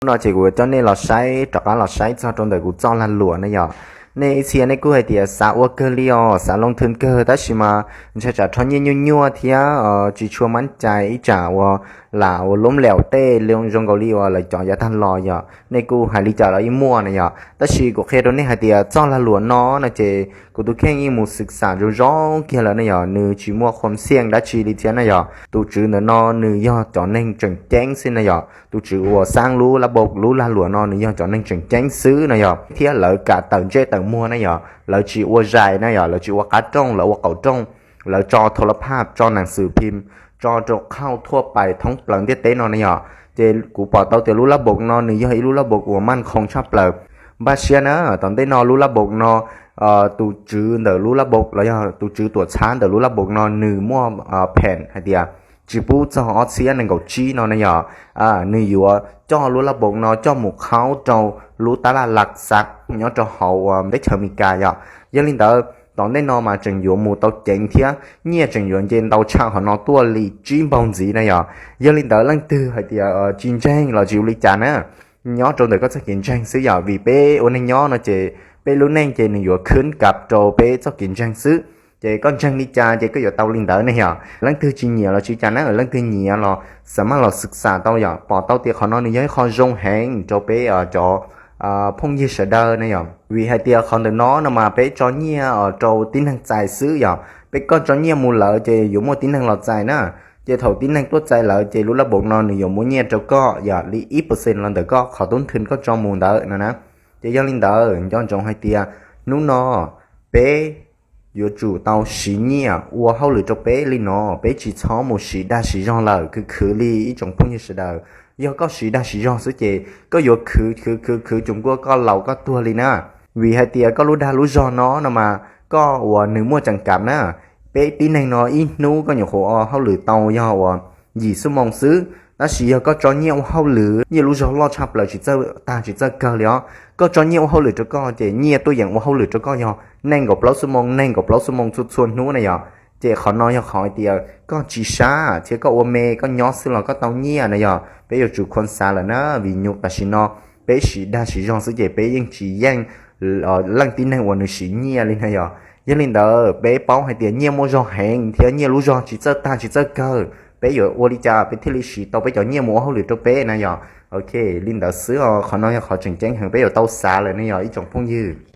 Hnub no ces kuv coj nej los saib, rov qab los saib txog rau ntawm kuv txoj lag luam na yom. Nej ib txhia nej kuj hais tias xav ua kawg li os, xav loo thwm kawg, tab sis mas ntshai tsam rho nyiaj nyuaj nyuaj thiab tsis tshua mab cai, ib tsam uas lam ua lub laum tej zoo nkaus li uas lawv cov yav tag los yom. Nej kuj hais li cas los yeej muaj na yom. Tab sis kuv qhia rau nej hais tias txoj lag luam no no ces kuv tus kheej yeej mus xwm xam zoo zoo kiag lawm na yom, nws tsis muaj khuam xiaj dab tsi li thiab na yom. Tus tswv ntawm no nws yog cov neeg tseem ceeb xwb na yom, tus tswv uas xaab lub lab npaum lub lag luam no nws yog cov neeg tseem ceeb xwb na yom, thiab lawv kam tawm ntsej tawm muag na yom, lawv tsis ua zais na yom, lawv tsis ua qab rooj, lawv ua qaum rooj, lawv tso thau la phaj, tso nang xwm phim, tso rau qhauj thuaj pais thoob plaws ntiaj teb no na yom. Ces kuv pom tau tias lub lab npaum no nws yog ib lub lab npaum uas maj qhoos tshaj plaws. Npaj siab na, tom ntej no lub lab npaum no tus tswv ntawm lub lab npaum los yog tus tswv tuam txhab ntawm lub lab npaum no nws muaj pheem hais tias tsis pub txog ob txhiab nees nkaum tsib no na yom, nws yuav coj lub lab npaum no coj mus qhaub rau lub tab laj laj xav nyob rau hauv uas teb chaws Amelikas yom. Yog li ntawd tom ntej no mas tseem yuav mus tau ceev thiab nyiaj tseem yuav nce ntau tshaj qhov no tuaj li tsib npaug ntxiv na yom. Yog li ntawd leej twg hais tias tsis ntseeg los tsis ua li cas na, nyob rau ntawm koj txoj kev ntseeg xwb yom, vim peb ua neej nyob no ces peb lub neej ces nws yuav khwb kab rau peb txoj kev ntseeg xwb. Ces koj ntseeg li cas ces koj yuav tau li ntawd ne yom. Leej twg tsis nyiam los tsis cas na, leej twg nyiam los xam maj los xwm xam tau yom, pom tau tias qhov no nws yog ib qho zoo heev rau peb cov phooj ywg sawv daws ne yom. Vim hais tias qhov ntawm no no mas peb tso nyiaj rau tib neeg txais xwb yom, peb koj tso nyiaj mus lawm ces yuav muaj tib neeg los txais na. Ces thaum tib neeg tuaj txais lawm ces lub lab npaum no nws yuav muab nyiaj rau koj yom, li ib percent los ntawm koj qhov tub nthwv koj tso mus ntawd no na. Ces yog li ntawd nco ntsoov hais tias hnub no peb yuav tsum tau siv nyiaj ua hauj lwm rau peb li no, peb tsis txhob mus siv dag siv zog lawm. Khwv khwv li ib tsoom phooj ywg sawv daws, yog koj siv dag siv zog xwb ces koj yuav khwv khwv khwv khwv tsoom nkuaj koj laus koj tuag li na. Vim hais tias koj lub dag lub zog no no mas koj uas nws muaj ceem kam na, peb tib neeg no ib hnub koj nyuam qhuav ua hauj lwm tau yog uas yim xuab moos xwb. Tab sis yog koj tso nyiaj ua hauj lwm, nyiaj lub zog loj tshaj plaws tsis txawj tag tsis txawj kawg li os. Koj tso nyiaj ua hauj lwm rau koj ces nyiaj tuaj yeem ua hauj lwm rau koj yog nees nkaum plaub xuab moos nees nkaum plaub xuab moos txhua txhua hnub na yom. Ces qhov no yog qhov hais tias koj tsis sab thiab koj ua me koj nyob xwb los koj tau nyiaj na yom. Peb yuav tsum khuam xav lawm na, vim nyuj tam sim no peb siv dag siv zog xwb ces peb yeej tsis yeej leej tib neeg uas nws siv nyiaj li na yom. Yog li ntawd peb paub hais tias nyiaj muaj zog heev thiab nyiaj lub zog tsis txawj tag tsis txawj kawg, peb yuav ua li cas peb thiaj li siv tau peb cov nyiaj mus ua hauj lwm rau peb na yom. Ok, li ntawd xwb os, qhov no yog qhov tseem ceeb heev peb yuav tau xav lawm ne yom ib tsoom phooj ywg.